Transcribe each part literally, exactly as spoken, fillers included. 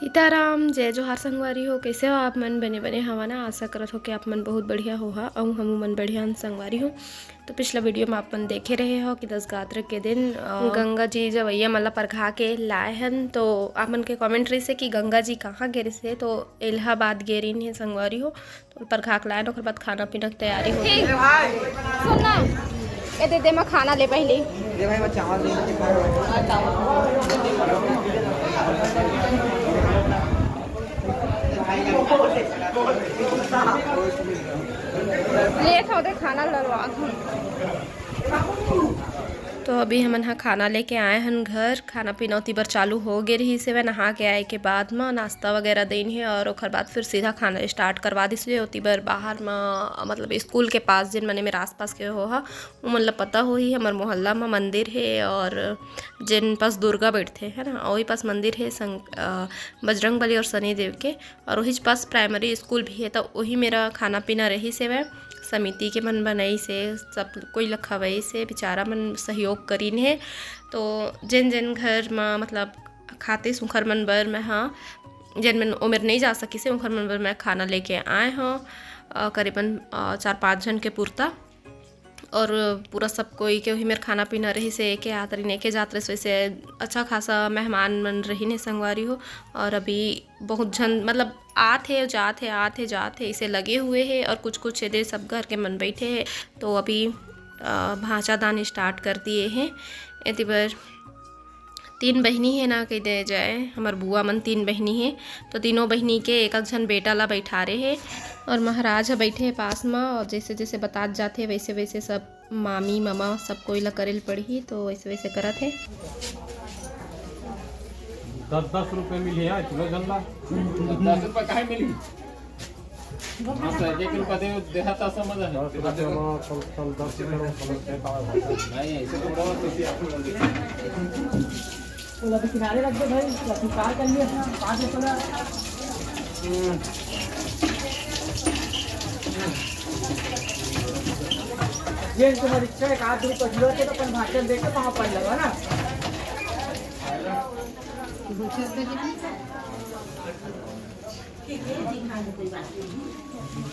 सीताराम, जय जोहार संगवारी हो। कैसे हो आप मन? बने बने हवा ना? आशा करत हो कि आप मन बहुत बढ़िया हो हा, अउ हमू मन बढ़िया हन संगवारी हो। तो पिछला वीडियो में आप मन देखे रहे हो कि दस गात्र के दिन, अ, गंगा जी जवैया मन ला परघा के लाए हन। तो आप मन के कमेंट रहिसे कि गंगा जी कहाँ गे रहिसे, तो इलाहाबाद गे रहिन हे संगवारी हो। तो परघा के लाए हन, ओकर बाद खाना पीना के तैयारी हो गई। सुन ना, ए दे दे, मैं खाना ले पहली। दे भाई, मैं चावल दे। लेट हो दे, खाना लड़वा। तो अभी हमन ह खाना लेके आए हन घर। खाना पीना ओती बर चालू हो गे रहिस हेवय। नहा के आए के बाद म नाश्ता वगैरह देन हे और ओखर बाद फिर सीधा खाना स्टार्ट करवा दिस हे। ओती बर बाहर म, मतलब स्कूल के पास जेन मने मेरा आसपास के हो हा, उमन ल पता होही, हमर मोहल्ला म मंदिर हे और जेन पास दुर्गा बैठथे, है ना, ओही पास मंदिर हे संग-, अ, बजरंग बली और शनि देव के, और ओहीच पास प्राइमरी स्कूल भी हे। त ओही मेरा खाना पीना रहिस हेवय, समिति के मन बनाइस हे, सब कोई ल खवाइस हे, बेचारा मन सहयोग करिन हे। तो जेन जेन घर म मतलब खाते सुंखर मन बर मैं हा, जेन मन ओमेर नहीं जा सकिस हे, उंखर मन बर मैं खाना लेके आए हव, अ, करीबन, अ, चार पाँच झन के पुरता। और पूरा सब कोई के उही मेर खाना पीना रहिस हे, एके आत रहिन, एके जात रहिस, वैसे अच्छा खासा मेहमान मन रहिन हे संगवारी हो। और अभी बहुत झन मतलब आत हे, जात हे, आत हे, जात हे, इसे लगे हुए हे। और कुछ कुछ एदे सब घर के मन बैठे हे, तो अभी, अ, भांचा दान स्टार्ट कर दिए हे। एती बर तीन बहिनी हे ना, कहि दे जाए, हमर बुआ मन तीन बहिनी हे, तो तीनों बहिनी के एक एक झन बेटा ला बैठारे हे। और महाराज ह बैठे हे पास म, और जैसे जैसे बतात जाथे, वैसे वैसे सब मामी, ममा, सब कोई ला करे ल पड़ही, तो वैसे वैसे करत हे। दस दस रुपये मिली है किलो जल्ला। दस रुपये काहे मिली? हाँ, सर, एक रुपया दे, देहा था समझ है। दस रुपये में कल, कल दस रुपये में कल नहीं, ऐसे थोड़ा बहुत तो किया। तो अभी किनारे रख दो भाई, तो अभी पार कर लिया अपना, पाँच रुपये का। हम्म। ये तुम्हारी इच्छा है, एक आध रुपये की जरूरत है तो अपन भाषण देके वहाँ पढ़ लेगा ना।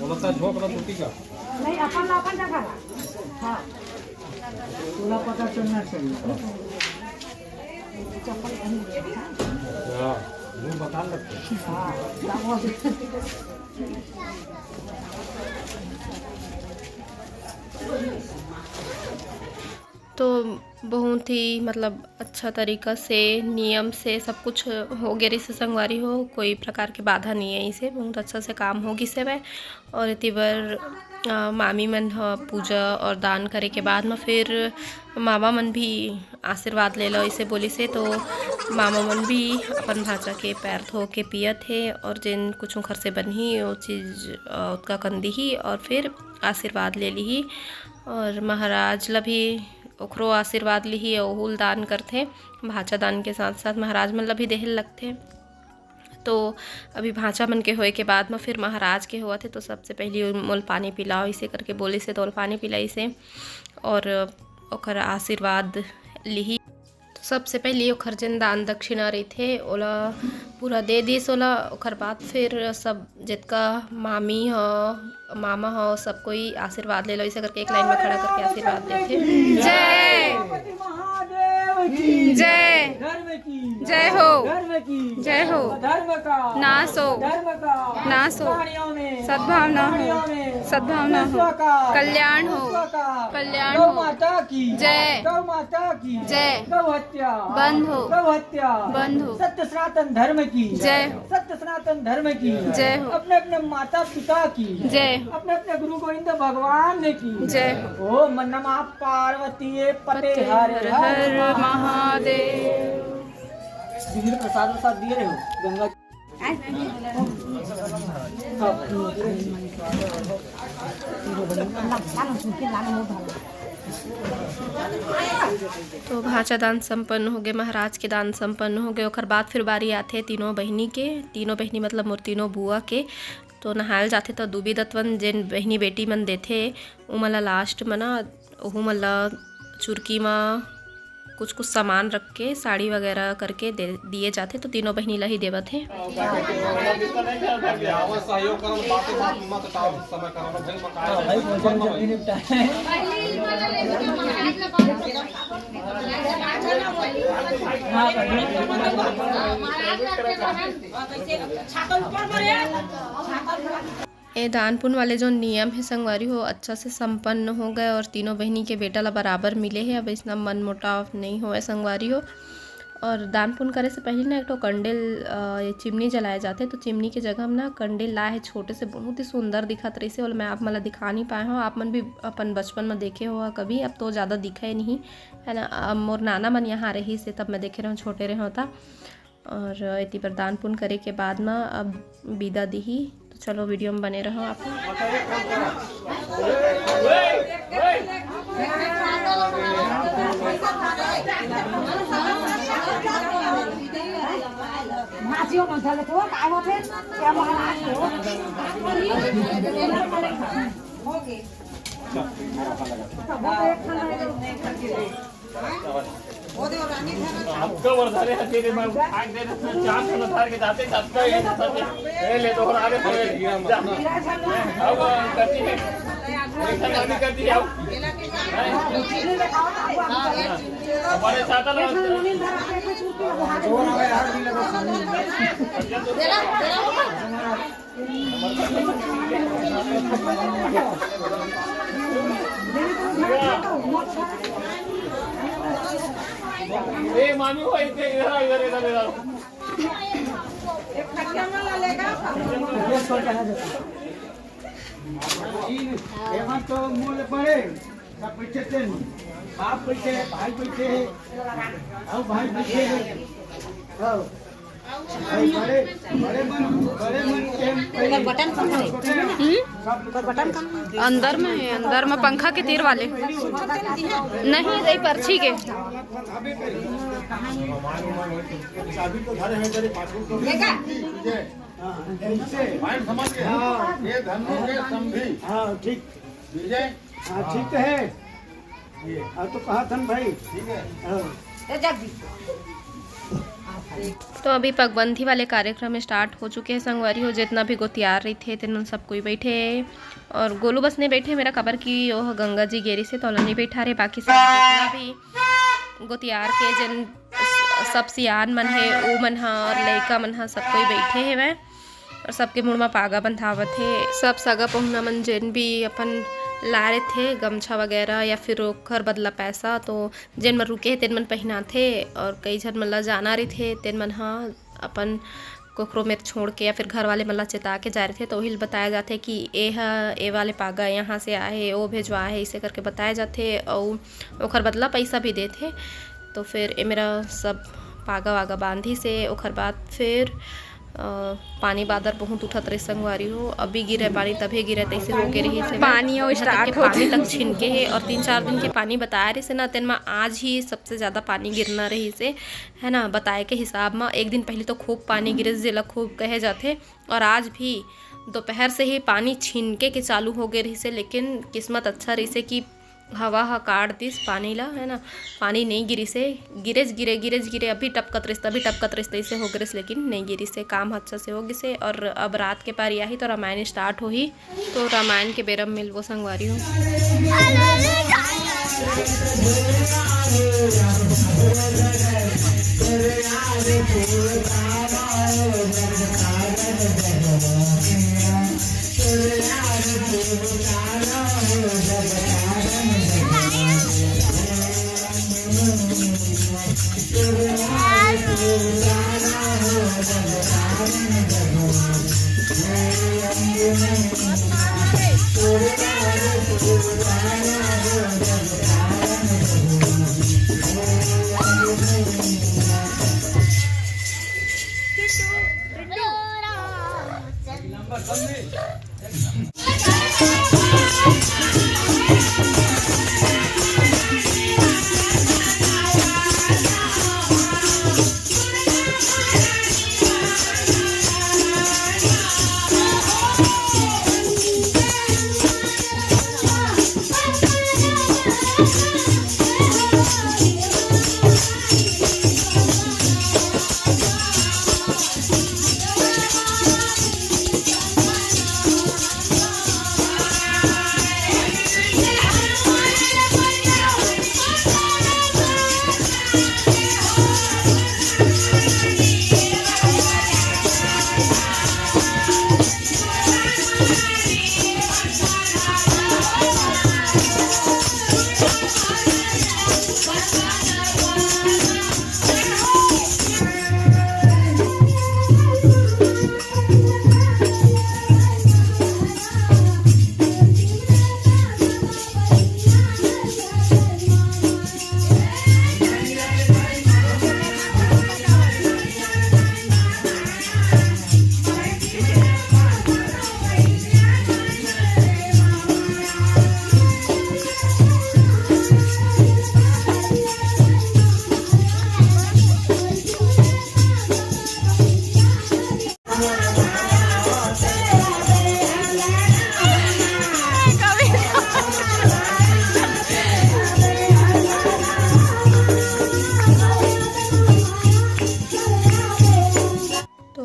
बोलता झोंक ना टूटी का? नहीं, अपन अपन जगह। हाँ। पूरा पता चलना चाहिए। चप्पल पहन लिया। हाँ, मुंह बता लगते। हाँ, क्या बोल? तो बहुत ही मतलब अच्छा तरीका से, नियम से सब कुछ हो गे रहिस हे संगवारी हो, कोई प्रकार के बाधा नहीं है, इसे बहुत अच्छा से काम हो गिस हेवय। और एती बर, अ, मामी मन ह पूजा और दान करे के बाद म फिर मामा मन भी आशीर्वाद ले लो, इसे बोलिस हे। तो मामा मन भी अपन भांचा के पैर धो के पियत हे और जेन कुछ उंखर से बनही, वो चीज, अ, ओतका कन दिही और फिर आशीर्वाद ले लिही। और महाराज ला भी ओखरो आशीर्वाद लिही अउ ओहू ल दान करथे। भांचा दान के साथ-साथ महाराज मन ला भी देहे ल लगथे। तो अभी भांचा मन के होए के बाद म फिर महाराज के होवत हे, तो सबसे पहिली मोल पानी पिलाओ, इसे करके बोलिस हे, तो ओल पानी पिलाइस हे और ओकर आशीर्वाद लिही। तो सबसे पहिली ओखर जेन दान दक्षिणा रहिथे, ओला पूरा दे दिस ओला। ओखर बाद फिर सब जतका मामी ह, मामा ह, सब कोई आशीर्वाद ले लो, ऐसे करके एक लाइन में खड़ा करके आशीर्वाद देथे। जय। गणपति महादेव की। जय। धर्म की। जय हो। धर्म की। जय हो। धर्म का। नाश हो। धर्म का। नाश हो। प्राणियों में। सद्भावना हो। प्राणियों में। सद्भावना हो। विश्व का। कल्याण हो। विश्व का। कल्याण गौ हो। माता की। जय। गौ माता की। जय। गौ हत्या। बंद हो। गौ हत्या। बंद हो। सत्य सनातन धर्म की। जय हो। सत्य सनातन धर्म की। जय हो। अपने अपने माता पिता की। जय हो। अपने अपने गुरु गोविंद भगवान की। जय हो। ओम नमः पार्वती पते पते हर हर हर हर। महादेव। दीदी ने प्रसाद वसाद दिए रहे हो गंगा। तो भांचा दान संपन्न हो गए, महाराज के दान संपन्न हो गए। ओकर बाद फिर बारी आथे तीनों बहिनी के, तीनों बहिनी मतलब मोर तीनों बुआ के। तो नहायल जाथे तो दूबी दतवन जेन बहिनी बेटी मन देथे, उमन ला लास्ट म ना, ओहू मन ला चुरकी म कुछ कुछ सामान रख के, साड़ी वगैरह करके दे दिए जाथे, तो तीनों बहिनी ला ही देवत हे। ए दान पुण्य वाले जो नियम हे संगवारी हो, अच्छा से संपन्न हो गए और तीनों बहिनी के बेटा ला बराबर मिले हे। अब इसना मनमुटाव नहीं होए संगवारी हो। और दान पुण्य करे से पहले ना एक ठो कैंडल, अ, ये चिमनी जलाए जाथे, तो चिमनी के जगह हम ना कैंडल लाए हे छोटे से, बहुत ही सुंदर दिखत रहिसे। ओला मैं आप मन ला दिखा नहीं पाए हूँ, आप मन भी अपन बचपन में देखे हो कभी, अब तो ज़्यादा दिखे नहीं है ना। अब मोर नाना मन यहाँ रहिसे तब मैं देखे रहूँ, छोटे रहे होता। और एती बर दान पुण्य करे के बाद म अब बिदा दिही। तो चलो, वीडियो में बने रहो आप। आपका वर्धारे हथेली में उठा के दे देते, चार सौ उतार के जाते, जाते ये सब ए ले तो और आगे तो जा। अब करती है, एक बार भी करती है। अब हमारे साथ ना ए मामी, वो इधर, इधर आओ, इधर, इधर, इधर आओ। एमन तो मूल बड़े, सब बैठे थे, बाप बैठे, भाई बैठे, और भाई बैठे, हाँ। बड़े, बड़े मन, बड़े मन के हम पहले बटन कहाँ है? हम्म? बटन कहाँ है? अंदर में है, अंदर में पंखा के तीर वाले। नहीं, यही पर्ची के। अभी तो घर है, तेरे पासपोर्ट तो देखा? ये, हाँ, ऐसे। पॉइंट समझ गए? हाँ। ये धनु के समधी। हाँ, ठीक। विजय। हाँ, ठीक तो है। ये। हाँ, तो कहा था ना भाई। ठीक है। हाँ। तो अभी पगबंधी वाले कार्यक्रम स्टार्ट हो चुके हैं संगवारी हो। जितना भी गोतियार रहिथे, तेन मन सब कोई बैठे हे। और गोलू बस नहीं बैठे मेरा, काबर कि ओह गंगा जी गे रिहिसे, तो ओला नहीं बैठा रहे। बाकी सब जितना भी गोतियार के जन स-, सब सियान मन हे, ऊ मन ह और लइका मन ह, सब कोई बैठे हेवय और सबके मुड़ म पागा बंधावत हे। सब सगा पहुना मन जेन भी अपन ला रहिथे गमछा वगैरह या फिर ओखर बदला पैसा, तो जेन मन रुके हे तेन मन पहिनाथे और कई झन मन ला जाना रहिथे, तेन मन ह अपन कोखरो मेर छोड़ के या फिर घर वाले मन ला चेता के जा रहिथे, तो ओही ल बताया जाथे कि ए ह, ए वाले पागा यहाँ से आए हे, ओ भेजवा हे, इसे करके बताया जाथे। अउ ओखर बदला पैसा भी देथे। तो फिर ए मेरा सब पागा वागा बांधिस हे। ओखर बाद फिर, अ, पानी बादर बहुत उठत रहिस संगवारी हो, अभी गिरे पानी तभे गिरे तइसे होके रहिस हे। पानी अउ यहाँ तक start के होत पानी हे। तक छिनके हे और तीन चार दिन के पानी बताए रहिस हे ना, तेन म आज ही सबसे ज़्यादा पानी गिरना रहिस हे, है ना। बताए के हिसाब म एक दिन पहले तो खूब पानी गिरिस, जेला खूब कहे जाथे, और आज भी दोपहर से ही पानी छिनके के चालू हो गए रहिस हे, लेकिन किस्मत अच्छा रहिस हे कि हवा ह काट दिस पानी ला, है ना। पानी नहीं गिरिस हे, गिरेच गिरे, गिरेच गिरे, अभी टपकत रहिस, अभी टपकत रहिस, तइसे हो गए रहिस, लेकिन नहीं गिरिस हे। काम अच्छा से हो गिस हे और अब रात के पारी आही तो रामायण स्टार्ट होही। तो रामायण के बेरा म मिलबो संगवारी हो।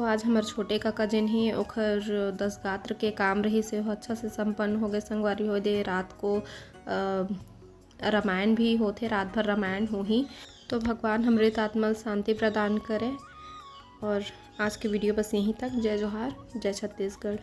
तो आज हमर छोटे काका जेन हे, ओखर दस गात्र के काम रहिस हे, ओह अच्छा से संपन्न हो गए संगवारी हो। दे रात को, अ, रामायण भी होथे, रात भर रामायण होही। तो भगवान हमरे त आत्मा ल शांति प्रदान करे। और आज के video बस यहीं तक। जय जोहार, जय छत्तीसगढ़।